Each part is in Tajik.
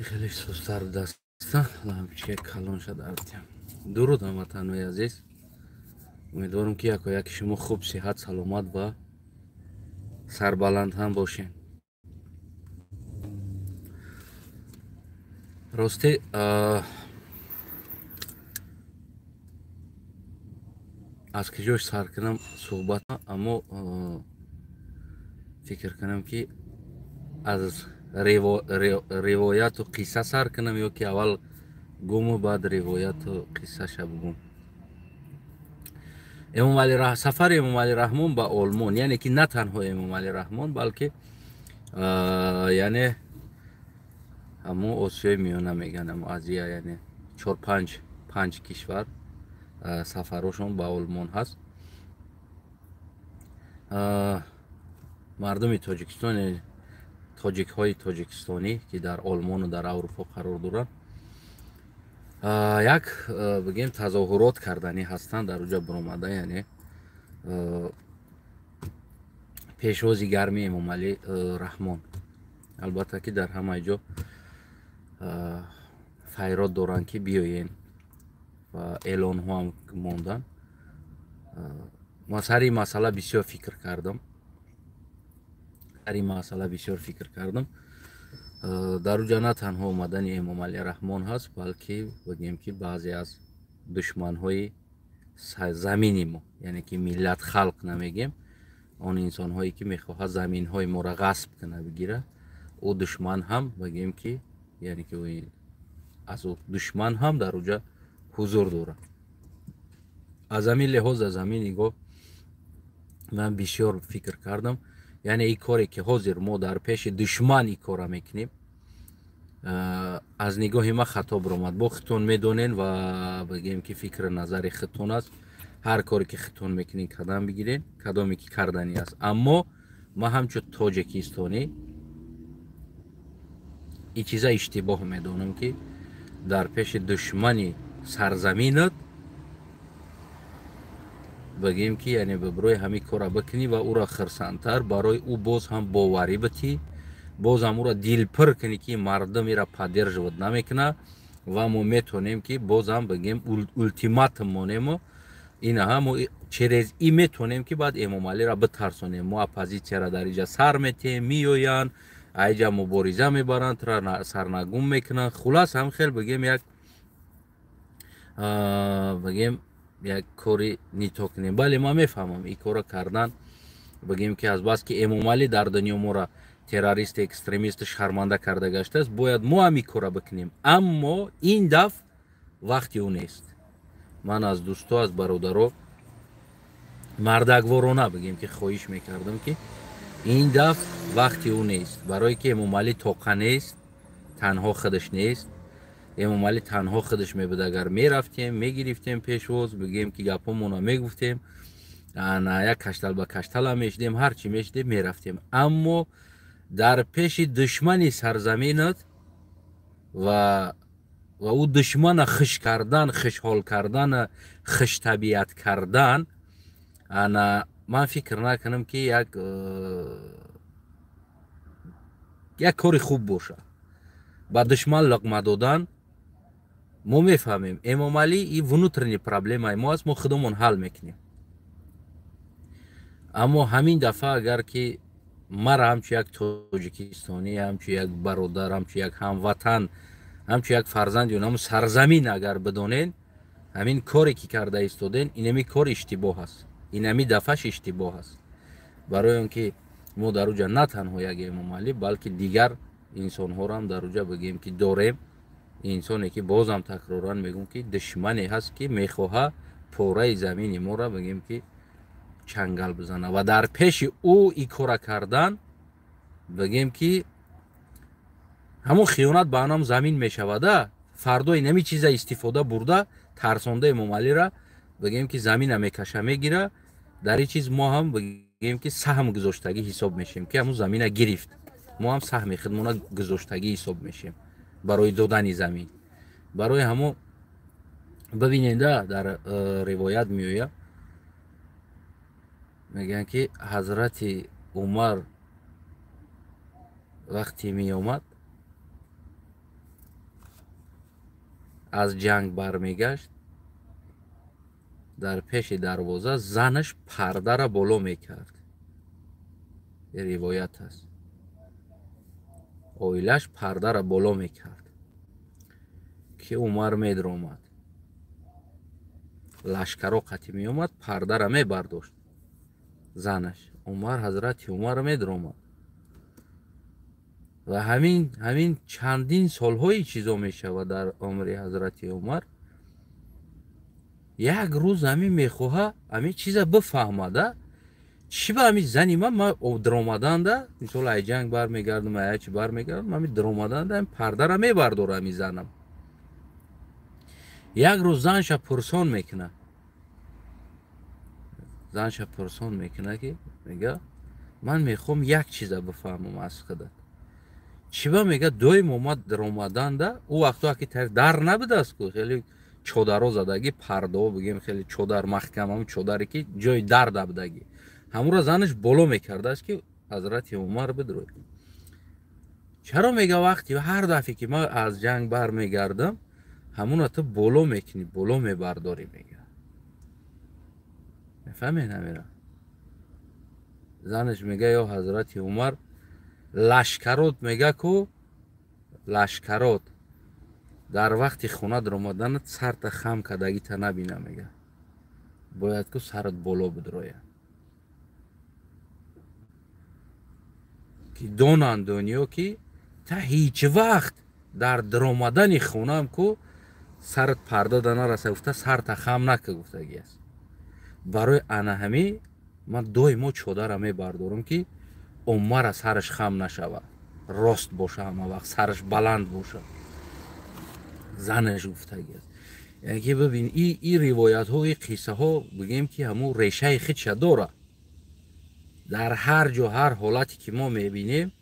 Хеле сустар даста лампочка калон шад артям. Дуруд ҳамватанҳои азиз. Умедворам, ки яко яки шумо хуб, сиҳат, саломат ва сарбаланд ҳам бошед. Рости, аз киҷош сар кунам суҳбат, аммо фикр кунам, ки аз ривояту қисса сар кунам ё ки аввал гуму баъд ривояту қиссаша бугум. Сафари Эмомалӣ Раҳмон ба Олмон, яъне ки на танҳо Эмомалӣ Раҳмон, балки яъне ҳамо Осиёи Миёна мегӯянд, ҳамо Азия, яъне чор панҷ кишвар сафарошон ба Олмон ҳаст. Мардуми Тоҷикистон, тоҷикҳои тоҷикистонӣ, ки дар Олмону дар Аврупо қарор доранд, як бигем тазоҳурот карданӣ ҳастанд дар уҷа биромада, яъне пешвози гарми Эмомалӣ Раҳмон. Албатта, ки дар ҳамаи ҷо файрод доранд, ки биёен, ва эълонҳо ҳам монданд. Ман сари ин масъала бисёр фикр кардам, сари ин масъала бисёр фикр кардам. Дар уҷа на танҳо омадани Эмомалӣ Раҳмон ҳаст, балки бигем, ки баъзе аз душманҳои замини мо, яъне ки миллат, халқ намегем, он инсонҳое, ки мехоҳад заминҳои моро ғасб кунад, бигирад, ӯ душман ҳам, бигем ки, яъне ки аз ӯ душман ҳам дар уҷа ҳузур дорад. Аз ҳамин лиҳоз, аз ҳамин нигоҳ ман бисёр фикр кардам, яъне ин коре, ки ҳозир мо дар пеши душман ин кора мекунем, аз нигоҳи ман хато биромад. Бо худтон медонен ва бигем, ки фикри назари худтон аст. Ҳар коре, ки худтон мекунед, кадам бигирен, кадоме ки карданӣ аст. Аммо ман ҳамчун тоҷикистонӣ ин чиза иштибоҳ медонам, ки дар пеши душмани сарзаминат, бигем ки, яъне барои ҳамин кора бикунӣ ва ӯро хирсандтар, барои ӯ боз ҳам боварӣ битӣ, боз ҳам ӯро дилпур кунӣ, ки мардум ира поддерживать намекунад ва мо метавонем, ки боз ҳам, бигем, ултиматум монему инаҳа мо через и метавонем, ки баъд Эмомалиро битарсонем. Мо оппозитсияро дар иҷа сар метиҳем, меоянд, аиҷа мубориза мебаранд, тура сарнагум мекунанд. Хулас, ҳам хел, бигем, як, бигем, як кори нито кунем. Бале, ман мефаҳмам, ин кора кардан, бигем ки азбаски Эмомалӣ дар дунё моро террорист, экстремист шарманда карда гаштааст, бояд мо ҳам ин кора бикунем. Аммо ин дафъ вақти ӯ нест. Ман аз дӯсто, аз бародаро мардакворона, бигем ки, хоҳиш мекардам, ки ин дафъ вақти ӯ нест, барое ки Эмомалӣ тоқа нест, танҳо худаш нест. Эмомалӣ танҳо худаш мебуд, агар мерафтем, мегирифтем пешвоз, бигем ки гапҳомонро мегуфтем, ана як каштал ба кашталам мешидем, ҳар чӣ мешидем, мерафтем. Аммо дар пеши душмани сарзаминат ва ӯ душмана хуш кардан, хушҳол кардан, хуштабиат кардан, ана ман фикр накунам, ки як кори хуб бошад ба душман луқма додан. Мо мефаҳмем, Эмомалӣ и внутренний проблемаи мо аст, мо худомон ҳал мекунем. Аммо ҳамин дафъа, агар ки мара ҳамчун як тоҷикистонӣ, ҳамчун як бародар, ҳамчун як ҳамватан, ҳамчун як фарзанди ҳамун сарзамин агар бидонен, ҳамин коре, ки карда истоден, инами кор иштибоҳ аст, инами дафъаш иштибоҳ аст, барои он ки мо дар уҷа на танҳо як Эмомалӣ, балки дигар инсонҳоро ҳам дар уҷа, бигем ки, дорем. Инсоне, ки бозам такроран мегӯм, ки душмане ҳаст, ки мехоҳа пораи замини моро, бигем ки, чангал бизана ва дар пеши ӯ ин кора кардан, бигем ки, ҳамон хиёнат ба анам замин мешавада. Фардо инами чиза истифода бурда, тарсонда Эмомалира, бигем ки, замина мекаша, мегира. Дар ин чиз мо ҳам, бигем ки, саҳм гузоштагӣ ҳисоб мешем, ки ҳамун замина гирифт, мо ҳам саҳми худмона гузоштагӣ ҳисоб мешем барои додани замин. Барои ҳамо бибиненда, дар ривоят меояд, мегӯянд, ки ҳазрати Умар вақте меомад Аз ҷанг бармегашт, дар пеши дарвоза занаш пардара боло мекард. Ривоят аст. Оилаш пардара боло мекард, ки Умар медромад. Лашкаро қатӣ меомад, пардара мебардошт занаш. Умар, ҳазрати Умар медромад. Ва ҳамин чандин солҳои чизо мешавад дар умри ҳазрати Умар. Як рӯз ҳамин мехоҳа ҳамин чиза бифаҳмада, чӣ ба ҳамин зани ман дромаданда, мисол ай ҷанг бармегардам, ай чи бармегардам, ҳамин дромаданда ҳамин пардара мебардора ҳамин занам. Як рӯз занша пурсон мекуна. Занша пурсон мекуна, ки мега ман мехоҳам як чиза бифаҳмам аз худат. Чӣ ба мега доим омад дромаданда, ӯ вақто ки дар набудааст ку, хеле чодаро задагӣ, пардао бигем, хеле чодар маҳкам, ҳамун чодаре ки ҷои дар дабудагӣ. Ҳамуро занаш боло мекардааст, ки ҳазрати Умар бидрояд. Чаро мега вақти ҳар дафъе ки ман аз ҷанг бармегардам, ҳамуна ту боло мекунӣ, боло мебардорӣ мега. Мефаҳмед ҳамира? Занаш мега ё ҳазрати Умар, лашкарот мега ку, лашкарот дар вақти хона даромаданат сарта хам кардагита набина мега. Бояд ку сарат боло бидрояд. Ки донанд дунё ки та ҳеҷ вақт дар даромадани хонаам ку сарат парда да нараса гуфта сарта хам нака гуфтагӣ аст. Барои ана ҳамин ман доимо чодара мебардорам, ки Умара сараш хам нашавад, рост боша, ҳама вақт сараш баланд боша. Занаш гуфтагӣ аст. Яъне ки бибин, и ривоятҳо, и қиссаҳо бигем ки ҳамун решаи худша дорад. Дар ҳар ҷо, ҳар ҳолате ки мо мебинем,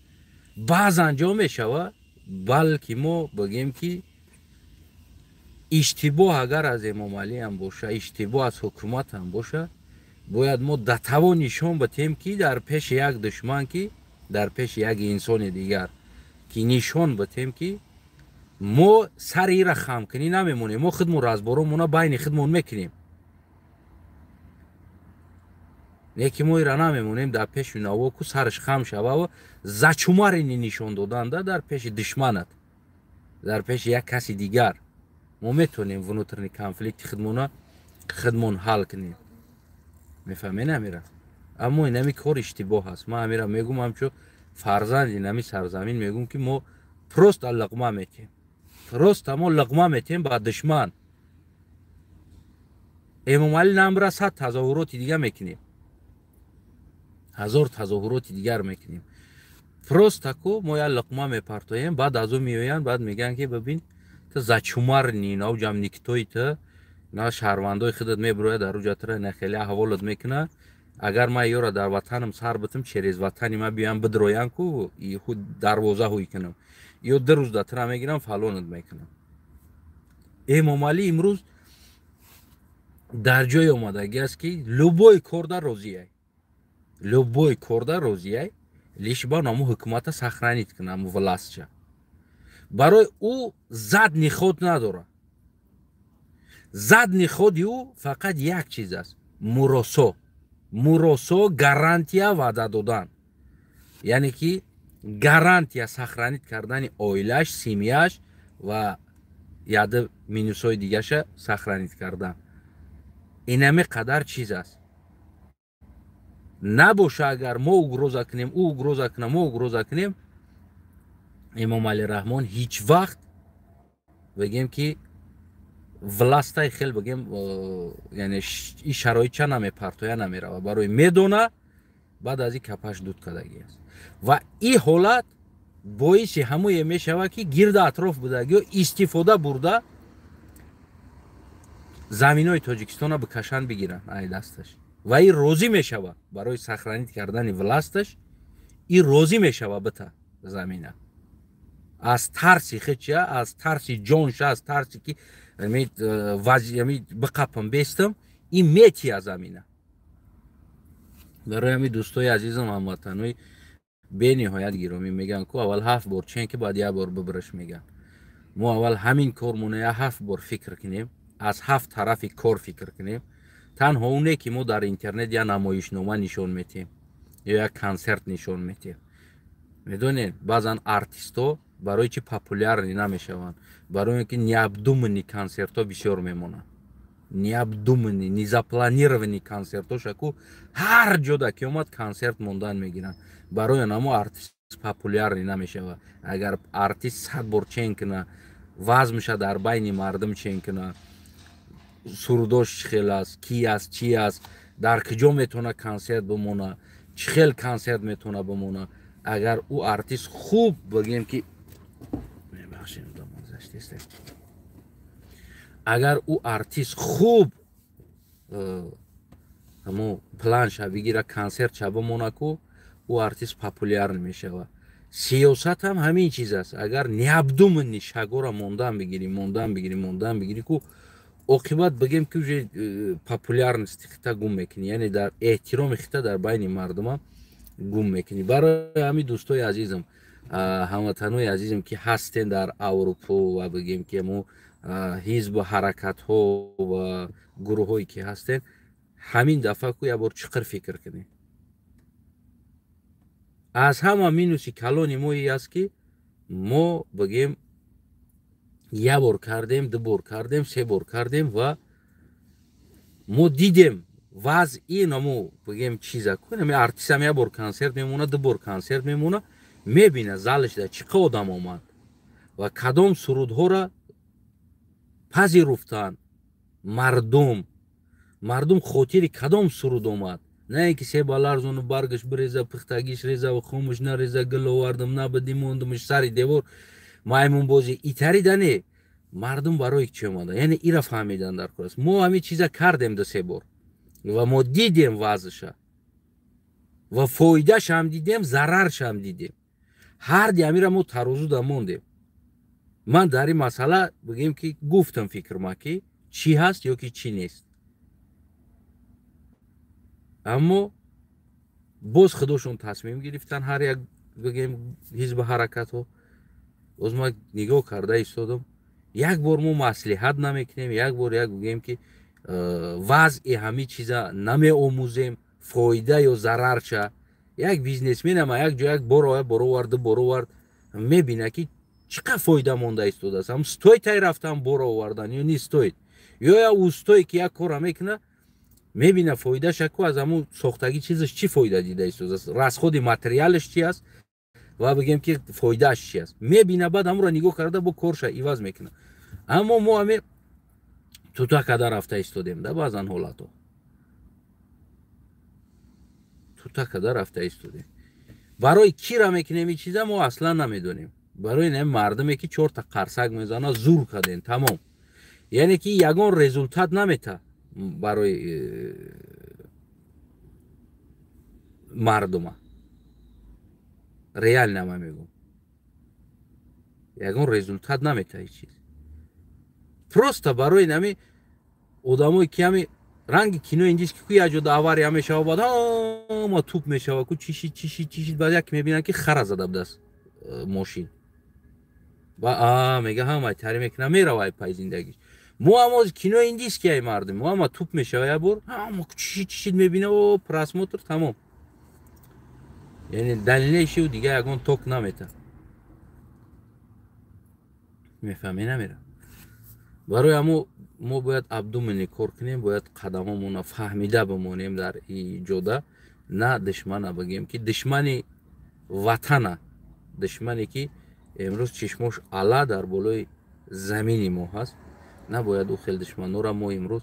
баъзан ҷо мешавад, балки мо бигем ки иштибоҳ агар аз Эмомалиам боша, иштибоҳ аз ҳукуматам боша, бояд мо датаво нишон батем, ки дар пеши як душман, ки дар пеши як инсони дигар, ки нишон батем, ки мо сари ира хамкунӣ намемонем, мо худмон разборомона байни худмон мекунем. Не ки мо ира намемонем дар пеши наво ку сараш хам шава, зачумарини нишон доданда дар пеши душманат, дар пеши як каси дигар. Мо метавонем внутренний конфликти худмона худмон ҳал кунем. Мефаҳмед амира? Аммо инами кор иштибоҳ аст. Ман амира мегӯм, ҳамчун фарзанди инами сарзамин мегӯм, ки мо просто луқма метем. Просто мо луқма метем ба душман. Эмомалӣ намбира 100 тазоҳуроти дигар мекунем. 1000 тазоҳуроти дигар мекунем. Просто ку мо як луқма мепартоем, баъд аз ӯ меоянд, баъд мегӯянд ки бибин, ту зачумарни, нав ҷамниктои ту, на шаҳрвандои худат мебирояд дар уҷа тура на хеле аҳволат мекунад. Агар ман ёра дар ватанам сар битам, через ватани ман биёям бидроянд ку, худ дарвоза ҳуй кунам. Ё 2 рӯз да тура мегирам, фалонат мекунам. Эмомалӣ имрӯз дар ҷое омадагӣ аст, ки любой корда розиай. Любой корда розиай, лиш ба наму ҳукумата сохранить кунад, наму властча. Барои ӯ задний ход надорад. Задний ходи ӯ фақат як чиз аст: муросо. Муросо гарантия ваъда додан. Яъне ки гарантия сохранить кардани оилаш, семьяш ва яды минусҳои дигаша сохранить кардан. Инаме қадар чиз аст. Набоша агар мо угроза кунем, ӯ угроза кунам, мо угроза кунем, Эмомалӣ Раҳмон ҳеҷ вақт бигем ки властай хел бигем, яъне ин шароитча намепартоя, намерава. Барои медона баъд аз ин капаш дуд кардагӣ аст. Ва ин ҳолат боиси ҳамое мешавад, ки гирда атроф будагиё истифода бурда заминои Тоҷикистонро бикашанд, бигиранд ай дасташ. Ва ин розӣ мешавад барои сохранить кардани власташ, ин розӣ мешавад бита замина. Аз тарси худша, аз тарси ҷонша, аз тарси ки биқапам бестам, ин метия замина. Барои ҳамин дӯстои азизам, ҳамватанои бениҳоят гиромӣ, мегӯянд ку аввал 7 бор чен ки баъд як бор бибираш мегӯянд. Мо аввал ҳамин кормона я 7 бор фикр кунем, аз 7 тарафи кор фикр кунем. Танҳо оне ки мо дар интернет я намоишнома нишон метиҳем ё як консерт нишон метиҳем. Медонед, баъзан артистҳо барои чи популярный намешаванд? Барои он ки необдуманный консертҳо бисёр мемонанд. Необдуманный, незапланированный консертҳо шаку ҳар ҷода ки омад консерт мондан мегиранд. Барои он амо артист популярный намешавад. Агар артист 100 бор чен куна, вазмша дар байни мардум чен куна, сурудош чӣ хел аст, ки аст, чӣ аст, дар куҷо метавона консерт бимона, чӣ хел консерт метавона бимона. Агар ӯ артист хуб бигем ки агар ӯ артист хуб ҳамо планша бигира, консертша бимона ку, ӯ артист популярный мешавад. Сиёсат ҳам ҳамин чиз аст. Агар необдуманный шагора мондан бигирӣ, мондан бигирӣ, мондан бигирӣ ку, оқибат бигем ки уже популярности хита гум мекунӣ, яъне дар эҳтироми хита дар байни мардумам гум мекунӣ. Барои ҳамин дӯстои азизам, ҳамватанои азизам ки ҳастен дар Аврупо ва бигем ки мо ҳизбу ҳаракатҳо ва гурӯҳҳое ки ҳастен, ҳамин дафъа ку як бор чиқир фикр кунед. Аз ҳама минуси калони мо и аст ки мо бигем як бор кардем, 2 бор кардем, 3 бор кардем ва мо дидем вазъи намо бигем чиза ку, ами артистам як бор консерт мемона, 2 бор консерт мемона, мебина залашда чӣ қа одам омад ва кадом сурудҳоро пазируфтанд мардум, мардум хотири кадом суруд омад. На ин ки себа ларзону баргаш биреза, пухтагиш реза ва хомуш нареза, гил овардам, набади мондумш сари девор маймунбозӣ итарида не. Мардум барои чӣ омада, яъне ира фаҳмидан дар кор аст. Мо ҳамин чиза кардем 2-3 бор ва мо дидем вазъша ва фоидашам дидем, зараршам дидем. Ҳарди ҳамира мо тарозуда мондем. Ман дар ин масъала бигем ки гуфтам фикрма ки чӣ ҳаст ё ки чӣ нест. Аммо боз худошон тасмим гирифтан ҳар як бигем ҳизбу ҳаракатҳо. Боз ман нигоҳ карда истодам, як бор мо маслиҳат намекунем, як бор як бигем ки вазъи ҳамин чиза намеомӯзем, фоида ё зарарча. Як бизнесменам як ҷо як бор оя, бор овард, 2 бор овард, мебина ки чӣ қадр фоида монда истодааст. Ҳам стоит ай рафтан бор овардан ё не стоит. Ё як устое ки як кора мекуна, мебина фоидаша ку аз ҳамун сохтагӣ чизаш чӣ фоида дида истодааст, расходи материалаш чи аст ва бигем ки фоидааш чи аст. Мебина, баъд ҳамонро нигоҳ карда бо корша иваз мекуна. Аммо мо ҳаме тута када рафта истодем да баъзан ҳолатҳо. Тута када рафта истодем. Барои кира мекунем ин чиза мо аслан намедонем. Барои ин мардуме ки 4 та қарсак мезана зур кардем, тамом. Яъне ки ягон результат намета барои мардума. Реально ман мегӯм. Ягон результат намета ҳеҷ чиз. Просто барои нами одамое ки ҳами ранги кинои индис ки ку як ҷода авария мешава, баъд ҳама туп мешава, ку чишид, чишид, чишид, баъд як мебинанд ки хара зада будааст мошин. Ба а мега ҳама тари мекуна, мерава ай пай зиндагиш. Мо ҳам оз кинои индиски ай мардум, мо ҳама туп мешава як бор, ҳама чишид, чишид мебина, о просмотр тамом. Яъне далелеши дига ягон ток намета. Мефаҳмӣ намера. Барои ҳамо мо бояд обдуманный кор кунем, бояд қадамҳомонро фаҳмида бимонем дар ин ҷода, на душмана бигем ки душмани ватана, душмане ки имрӯз чишмош ала дар болои замини мо ҳаст. Набояд ӯ хел душманора мо имрӯз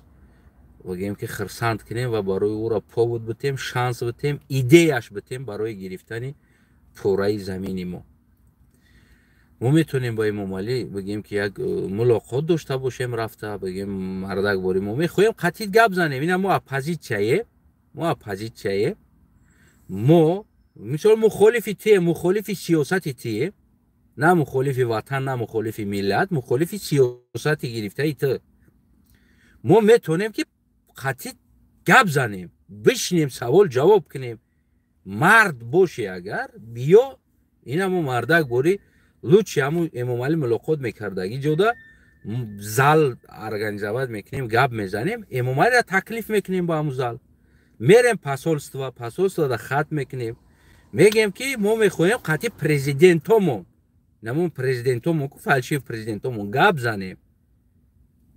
бигем ки хирсанд кунем ва барои ӯро повод битем, шанс битем, идеяш битем барои гирифтани пурраи замини мо. Мо метавонем бо Эмомалӣ бигем ки як мулоқот дошта бошем, рафта бигем мардак бори мо мехоҳем қатъи гап занем. Ина мо оппозитсияе, мо оппозитсияе, мо мисол мухолифи тие, мухолифи сиёсати тие, на мухолифи ватан, на мухолифи миллат, мухолифи сиёсати гирифтаи ту. Мо метавонем ки қатъи гап занем, бишинем, савол ҷавоб кунем. Мард бошӣ агар, биё ина мо мардак бори Лучше ҳамун Эмомалӣ мулоқот мекардаги ҷода зал организовать мекунем, гап мезанем, Эмомалиро таклиф мекунем ба ҳамун зал. Мерем посольство, посольствода хат мекунем. Мегем, ки мо мехоҳем қатъи президентомон, намон президентомон ку фальшивый президентомон гап занем.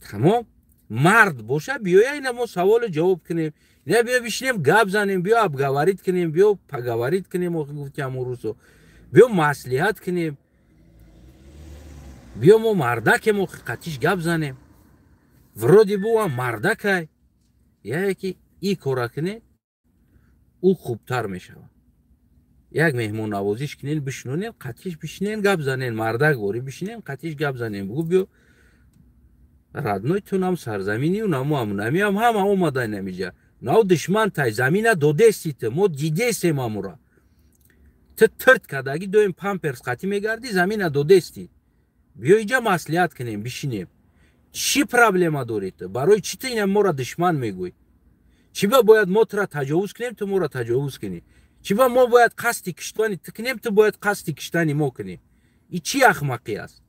Тамом, мард боша, биёя, ина мо саволу ҷавоб кунем. Ина биё бишинем, гап занем, биё обговорить кунем, биё поговорить кунем, охи гуфти ҳамун русо. Биё маслиҳат кунем. Биё мо мардакем, охи қатиш гап занем. Вроде бы мардакай. Яке ки и кора кунед, ӯ хубтар мешавад. Як меҳмоннавозиш кунен, бишинонен, қатиш бишинен, гап занен, мардак ворӣ бишинен, қатиш гап занен. Бугу биё родной тунам сарзамини унаму амунамиам ҳама омадан амиҷа. Нав душман тай замина додести ту, мо дидесем амура. Ту тирт кадаги доим памперс қатӣ мегардӣ, замина додести. Биё иҷа маслиҳат кунем, бишинем. Чӣ проблема дорӣ ту? Барои чӣ ту ина моро душман мегӯӣ? Чӣ ба бояд мо тура таҷовуз кунем, ту моро таҷовуз кунӣ? Чӣ ба мо бояд қасди киштани ту кунем, ту бояд қасди киштани мо кунӣ? И чӣ ахмақӣ аст?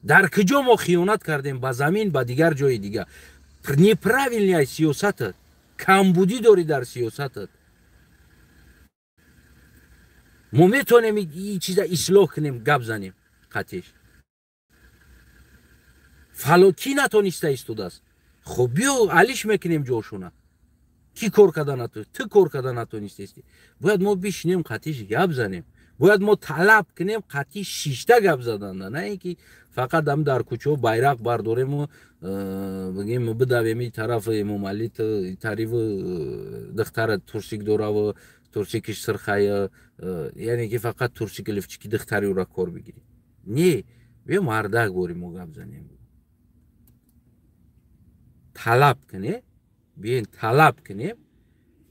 Дар куҷо мо хиёнат кардем ба замин, ба дигар ҷои дигар? Неправильный сиёсатат, камбудӣ дорӣ дар сиёсатат. Мо метавонем ин чиза ислоҳ кунем, гап занем қатиш. Фало кӣ натониста истодааст? Хоб, биё алиш мекунем ҷошуна. Кӣ кор карда натонист? Ту кор карда натонистести. Бояд мо бишинем, қатиш гап занем. Бояд мо талаб кунем қатиш шишта гап заданда, на ин ки фақат ам дар кӯчаҳо байрақ бардорему бигем бидавем и тарафи Эмомалӣ, тарифи духтара турсик дораву турсикиш сирхая, яъне ки фақат турсики лифчики духтари ӯра кор бигирӣ. Не, биё мардак бори мо гап занем. Талаб кунем, биёен талаб кунем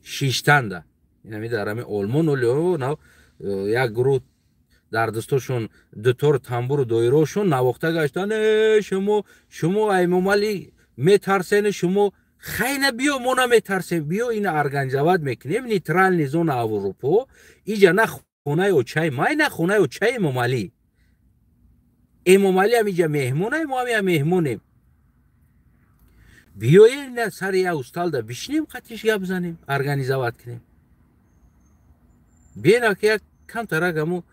шиштанда. Инами дар ҳами Олмон олио нав як гурӯҳ дар дастошон дутор, тамбуру доирошон навохта гаштан. Шумо Эмомалӣ метарсен, шумо хайна биё, мо наметарсем, биё ина организовать мекунем нейтральный зона Аврупо. Иҷа на хонаи очаи май, на хонаи очаи Эмомалӣ. Эмомалӣ ҳам иҷа меҳмонай, мо ҳам меҳмонем. Биёем на сари як усталда бишинем, қатиш гап занем, организовать кунем. Биён ки як камтарак ҳаму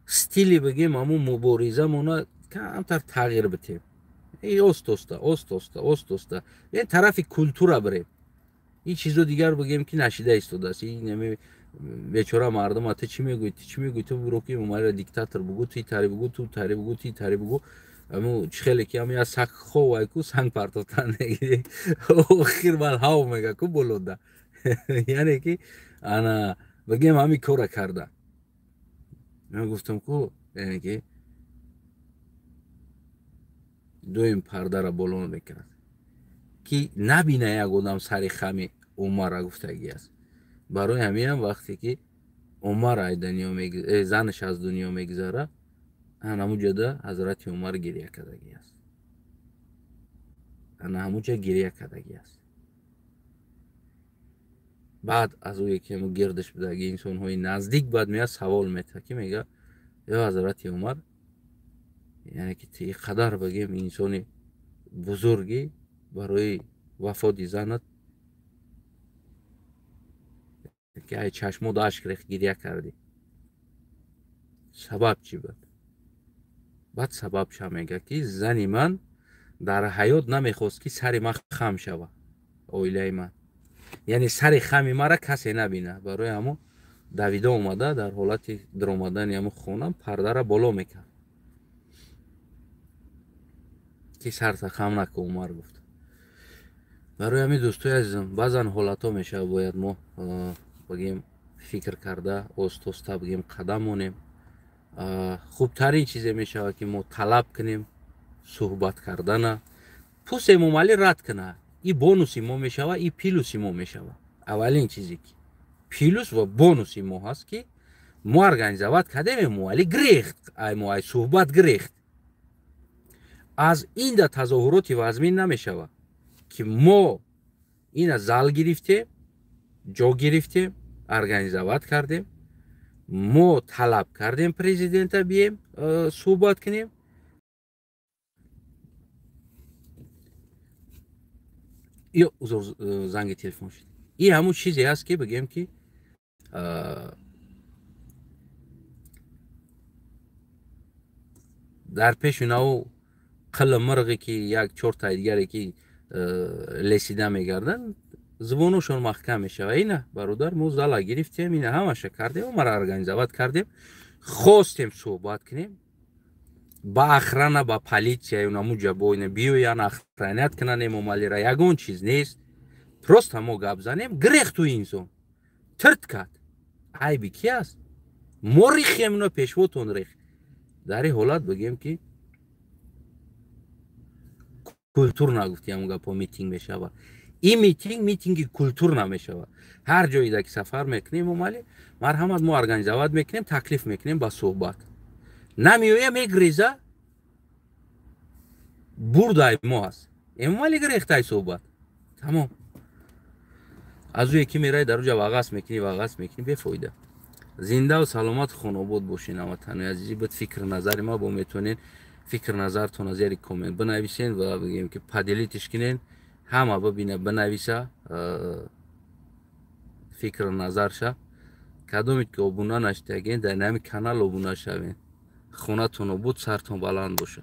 стили бигем, ҳаму муборизамона камтар тағйир битем. Оста-оста, оста-оста, оста-оста. Биён тарафи культура бирем. Ин чизо дигар бигем ки нашида истодааст. Ин бечора мардума ту чӣ мегӯӣ, ту чӣ мегӯӣ, ту буро ки Эмомалиро диктатор бугӯ, ту тари бугӯ, ту тари бугӯ, ту тари бугӯ. Аму чӣ хеле ки ам я саг ховай ку санг партофтан охир бал ҳав мега ку болода. Яъне ки ана бигем ҳами кора карда. Ман гуфтам ку, яъне ки дуюм пардара боло мекард, ки набина як одам сари хами Умара гуфтагӣ аст. Барои ҳаминам вақте ки Умар занаш аз дунё мегузара, ана ҳамуҷода ҳазрати Умар гиря кардагӣ аст. Ана ҳамуҷа гиря кардагӣ аст. Баъд аз ӯе ки гирдаш будаги инсонҳои наздик, баъд меяд савол метаҳад, ки мега: ё ҳазрати Умар, яъне ки ту қадар бигем инсони бузургӣ, барои вафоти занат ки ай чашмод ашк рехт, гиря кардӣ, сабаб чӣ буд? Баъд сабабша мега, ки зани ман дар ҳаёт намехост, ки сари ман хам шава, оилаи ман, яъне сари хами мара касе набина. Барои ҳамон давида омада, дар ҳолати даромадани ҳамон хона пардара боло мекард, ки сарта хам наку, Умар гуфт. Барои ҳамин, дӯстои азизам, баъзан ҳолатҳо мешавад, бояд мо бигем фикр карда, оста-оста бигем қадам монем. Хубтарин чизе мешавад, ки мо талаб кунем суҳбат кардана. Пусть Эмомалӣ рад кунад, и бонуси мо мешавад, и плюси мо мешавад. Аввалин чизе ки плюс ва бонуси мо ҳаст, ки мо организовать кардем, Эмомалӣ гирехт, ай мо ай суҳбат гирехт. Аз инда тазоҳуроти вазмин намешавад, ки мо ина зал гирифтем, ҷо гирифтем, организовать кардем. Мо талаб кардем президента бием суҳбат кунем. Ё узр, занги телефон шуд. И ҳамун чизе аст, ки бигем, ки дар пеши наву қилли мирғе, ки як чортаи дигаре, ки лесида мегарданд, зубоношон маҳкам мешава. Ина, бародар, мо зала гирифтем, ина ҳамаша кардем, омара организовать кардем, хостем суҳбат кунем ба охрана, ба полиция, унамуҷа бо ина биёян, охранять кунан Эмомалира. Ягон чиз нест, просто мо гап занем. Гирехту инсон тирт кард. Айби ки аст? Мо рихем, ино пешвотон рех. Дар ин ҳолат бигем, ки культур нагуфти ҳамон гапо митинг мешава. Ин митинг митинги культур намешава. Ҳар ҷоида ки сафар мекунем, Эмомалӣ, марҳамат, мо организовать мекунем, таклиф мекунем ба суҳбат. Намеоя, мегреза, бурдай мо аст. Эмомалӣ гирехтай суҳбат, тамом. Аз ӯе ки мераи, дар уҷа вағас мекунӣ, вағас мекунӣ, бефоида. Зиндаву саломат, хонобод бошен, ҳамватанои азизи. Буд фикр назари ма. Бо метавонед фикр назартона зери коммент бинависен ва бигем, ки поделить иш кунен, ҳама бибина, бинависа фикр назарша. Кадомед ки обуна нашидаген, дар нами канал обуна шавен. Хонатон обуд, сартон баланд боша.